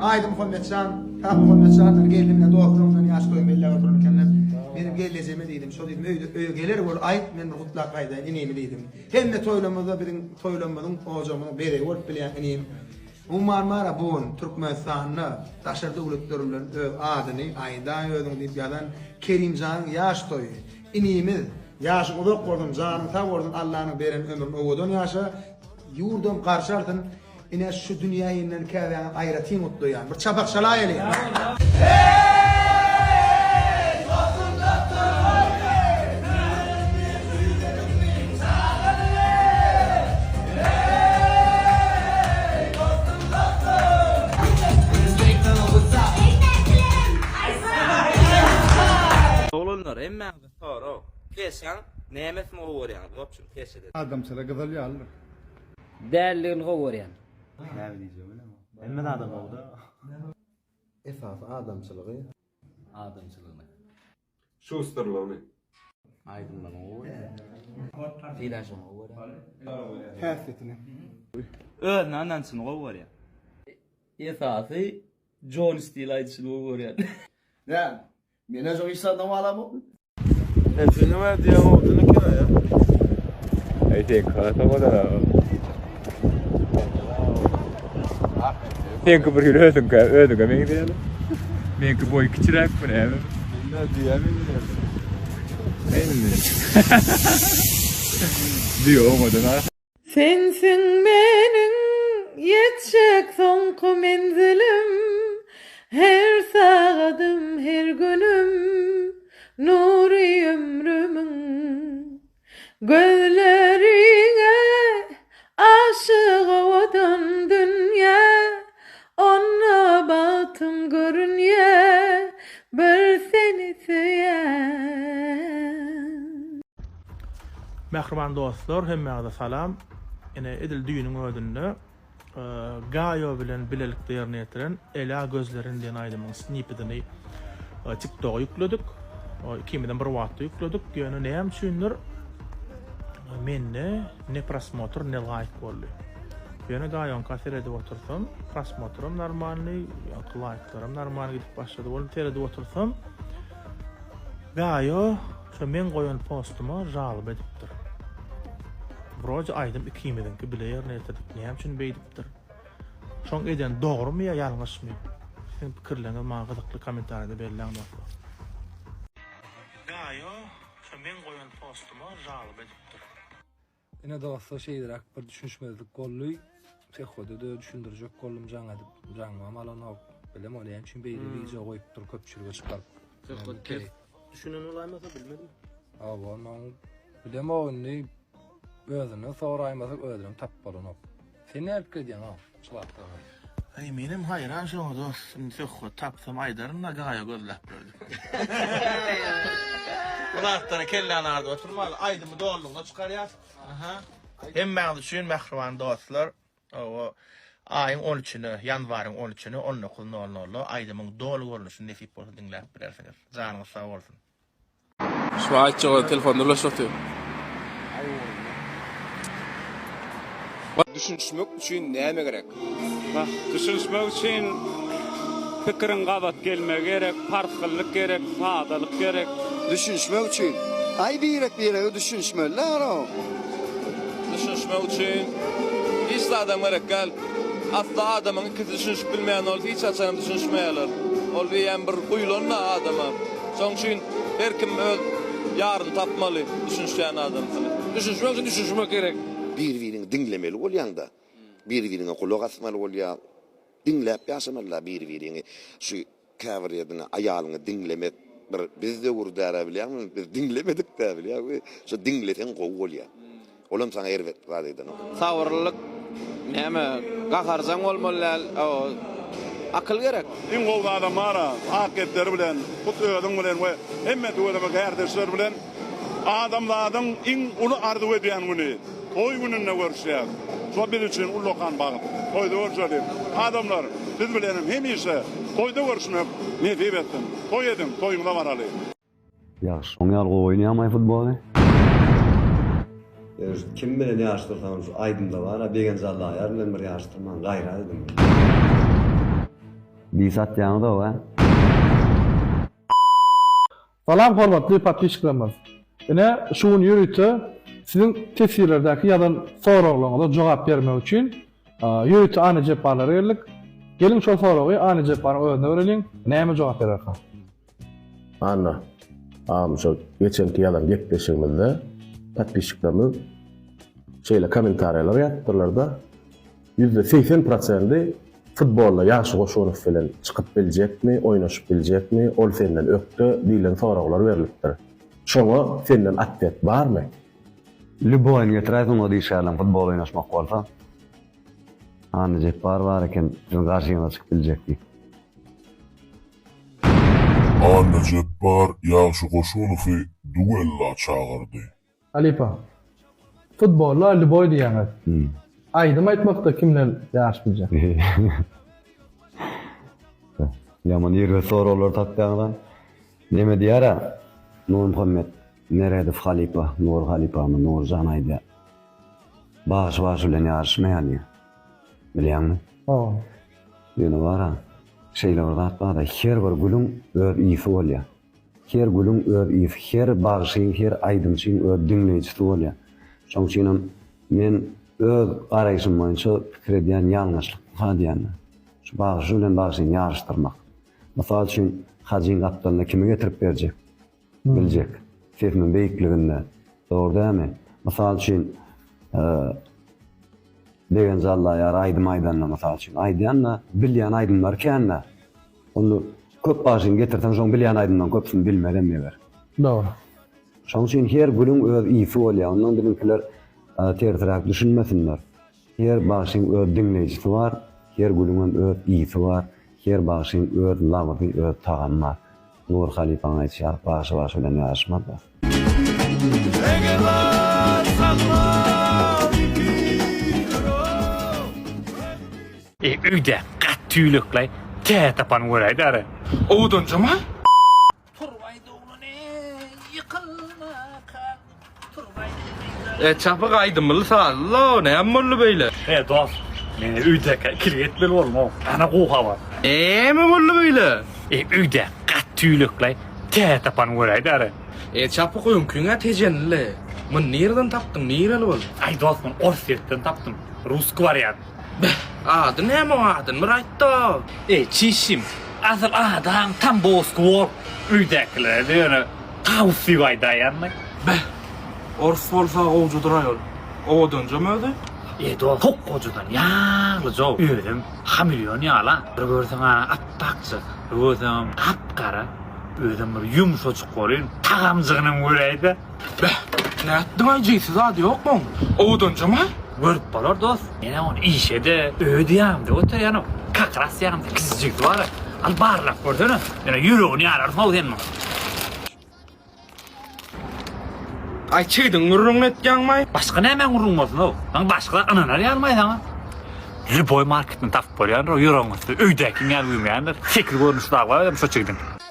Aýdy Muhammetjan, Kak Muhammetjandan geldim bilen dostlarymdan ýaş toýuny belläp oturan ekenler. Meniň gelnejeme diýdim, şo diýdim, öýde öýe geler bol aýt, men bir gutlap gaýdaýyn inimi diýdim. Hemme toýlarymyzda biziň toýlarymyzyň, ojagymyzyň bezegi bolup bilýän inim. Umuman bara bu gün Türkmenistanda daşary döwletler bilen öz adyny aýdaý özüň diýip ýazan Kerimjanyň ýaş toýy. Inimiz, ýaşyň uzak bolsun, janyň sag bolsun, Allanyň beren ömrüni owadan ýaşa, ýurdam garşy alsyn. Ine şu dünýä inen käbäňi aýratyn gutlaýan. Bir çapak çalaýaly. Oglanlar hemmäňize sorag. Keşaň nämesini gowy görýäňiz wobşem keşede. Adamçylar gyzyl ýalydyr. Dälligini gowy görýän. Näme diýjegimi bilemok. Hemme zada gowuda. Esasy adamçylygy. Adamçylygyny. Şusterligini. Aýdymlaryny gowy görýän. Sylaşygyny gowy görýän. Häsiýetini. Özüne ynançyny gowy görýän. Esasy Jon Stil aýdyşyny gowy görýän. Näme? Menä şo hiç zatdan walamok. Sen nime diýýäň owdun eken aýa. Eý seňki has owadan aga. Seňki bir hili özüňkä özüňe meňzeýär. Meňki boýy kiçiräk bu näme? Näme diýýä meňzeýär. Diýe owadan aga. Sensiň meniň ýetjek soňky menzilim, Her sagadym, her günüm, nury ömrümiň. Gözleriňe aşyk owadan dünýä, Onda bagtym görünýä, bir seni söýän. Mähriban dostlar hemmäňize salam. Ine edil düýnüň özünde Gaýo bilen bilelikde ýerine ýetiren Ela gözlerin diýen aýdymyň snippetini TikToka ýükledik. Ikimizem bir wagtda ýükledik. Ýöne näme üçindir mende ne prosmotr ne laýk boldy. Ýöne Gaýoňka seredip otursam prosmotram normalny, ýaňky laýklaram normal gidip başlady. Bolup seredip otursam Gaýo Şo meň goýan postuma žaloba edipdir. Wroje aýdym ikimiziňki bile ýerine ýetirdik näme üçin beýdipdir? Şoň edeni dogrymy ýa ýalňyşmy? Siziň pikirleriňiz maňa gyzykly kommentariýada belläň dostlar. Gaýo şo meň goýan postuma žaloba edipdir. Ine dostlar şeýleräk bir düşünişmezlik boldy. Söhbede-de düşündirjek boldum jaň edip, jaňymam alanok. Bilemok näme üçin beýle wideo goýupdyr köpçülige çykaryp. Söhbet ters düşünen bolaýmasa bilmedim. Hawa, ondan bilemok indi özünden soraýmasak özünem tapyp bolanok. Sen näme pikir edýäň a şu zatlara? Aý menem haýran şoňa dost indi söhbet tapsam aýdaryn-da gaýa gözläp ýör diýip. Bu zatlara kelläni agyrdyp oturmaly aýdymy dolulygyna çykarýas. Aha. Hemmäňiz üçin mähriban dostlar owo aýyň on üçüne ýanwaryň on üçüne on dokuz nol nolda aýdymyň doly görnüşini nesip bolsa diňläp bilersiňiz. Janyňyz sag bolsun. Şu aýtjak öz telefonda ulaşyp otyr. Düşünişmek üçin näme gerek? Düşünişmek üçin pikiriň gabat gelmegi gerek, parhlylyk gerek, sadalyk gerek. Düşünişmek üçin, aý birek-birege düşünişmeli-dä aro. Düşünişmek üçin hiç zadam gerek däl. Asla adamyň ikisi düşünişip bilmeýän bolsa hiç haçanam düşünişmeýärler. Ol diýýän bir guýlan-da adama. Şonuň üçin her kim öz ýaryny tapmaly, düşünişýän adamsyny. Düşünişmek üçin düşünişmek gerek. Bir-biriňi diňlemeli bolýaň-da. Bir-biriňe gulak asmaly bolýaň. Diňläp ýaşamaly-da bir-biriňi. Şu käbir ýerinde aýalyňy diňlemek bir biz döwürdärä bilýäňmi, biz diňlemedik-dä bilýäňmi. Şo diňleseň gowy bolýa. Olam saňa erbet zat edenok. Sabyrlylyk näme gaharjaň bolmaly däl akyl gerek. Iň gowy zadam bara ak gepleri bilen hut özüň bilen we hemme tüweleme kärdeşler bilen adamzadyň iň uly arzuw edýän güni toý gününde görüşýäs. Şo biz üçin ullakan bagt. Toýda görüşeliň. Adamlar siz bilenem hemişe toýda görüşmek nesip etsin. Toý ediň toýuňyza baraly. Ýagşy. Oň ýaly gowy oýnaýaňmaý futboly? Ýöne şu kim bilen ýaryşdyrsaňam şu aýdymda bara Begenç Allaýar bilen bir ýaryşdyrmaň gaýrat ediň. Diss atýaňyz-ow, hä? Salam hormatly podpisçiklerimiz. Ine şu gün ýörite siziň teswirlerdäki ýazan soraglaryňyza jogap bermek üçin ýörite Anna Jepbarlara geldik. Geliň şol soragy Anna Jepbaryň özüne bereliň, näme jogap bererka? Anna, agam şol geçenki ýazan gepleşigimizde podpisçiklerimiz şeýle kommentariýalar ýazypdyrlarda, 80% prosendi futbolda Ýagşy Goşunow bilen çykyp biljekmi, oýnaşyp biljekmi, ol senden ökde diýlen soraglar berlipdir. Şoňa senden atwet barmy? Lýuboýyny getiräýsin o işgärleň futbol oýnaşmak bolsa. Anna Jepbar bar eken siziň garşyňyza çykyp biljek diýip. Anna Jepbar Ýagşy Goşunowy duella çagyrdy. Halypa. Futbolda lýuboý diýýäňiz. Aýdym aýtmakda kim bilen ýaryşyp biljek? Ýaman erbet soraglar tapýaňyzam. Neme diýýär-ä Nurmuhammet Meredow halypa, Nury halypamyz Nurjan aýdýar. Bagşy bagşy bilen ýaryşmaýar diýýär. Bilýäňmi? Hawa. Ýöne bar-a, şeýle bir zat bar-da, her bir gülüň öz ysy bolýar. Her gülüň öz ysy, her bagşyň, her aýdymçyň öz diňleýjisi bolýar. Şonuň üçinem men öz garaýşym boýunça pikir edýän ýalňyşlykmyka diýýän-de. Şu bagşy bilen bagşyny ýaryşdyrmak. Mysal üçin, Hajyň gapdalyna kimi getirip berjek? Biljek. Sesiniň beýikliginde. Dogry dälmi? Mysal üçin, Begenç Allaýar aýdym aýdanda mysal üçin, aýdýan-da, bilýän aýdymlary kän-dä. Onda köp bagşyny getirseň şoň bilýän aýdymlaryň köpüsini bilmezem meger. Dogry. Şoň üçin her gülüň öz ysy bolýar. Ondan biziňkiler tersiräk düşünmesinler. Her bagşyň öz diňleýjisi bar, her gülüňem öz ysy bar, her bagşyň öz labyzy, öz tagamy bar. Nury halypaň aýdyşy ýaly bagşy bagşy bilen ýaryşmaz dos. E öýde gat tüýlekleý tä tapan göräý däri. Owadanjama? E çapyk aýdymly sazly näme boldy beýle? E dos, men öýdäkä ikilik etmeli boldum-ow. Ana gowy habar. Näme boldy beýle? E öýde gat tüýlekleý tä tapan göräý däri. E çapyk öňküň-ä tejenli. Muny nireden tapdyň, nireli bol? Aý dos, muny Orsýetden tapdym. Ruski wariant. Beh, ady näme oň adyny bir aýtda. Eý çişim, asyl adaň Tambowski bolup, öýdäkilere-de ýöne Tawus diýip aýdaýanmy? Beh, orus bolsa gowjudyr aýol. Owadanjam özi. Eý dost, hokgajydan ýaglyja-ow. Özem hameleon ýaly-a. Bir görseň-ä apbakja, bir görseňem gap-gara. Özem bir ýumşajyk welin, tagamjygynam göräý-dä. Beh, nätdiň-aý jigsi zady ýokmy oň? Owadanjam-a? Görüp bolar dost. Men-ä ony işe-de, öýe-de ýanymda göterýänow. Kak ras ýanymda kiçijigsi bar-a. Al barlap görsene. Ýöne ýüregini ýararsyň-ow sen muň. Aý çigidiň gürrüňini etýäňmaý? Başga nämäň gürrüňi bolsun-ow? Maňa başga zat ynanar ýalymaý saňa? Lýuboý marketden tapyp bolýandyr-ow, ýüregiň üsti öýdäkiň ýaly güýmeýändir. Sekiz görnüşli dagy bar özem şo çigidiň.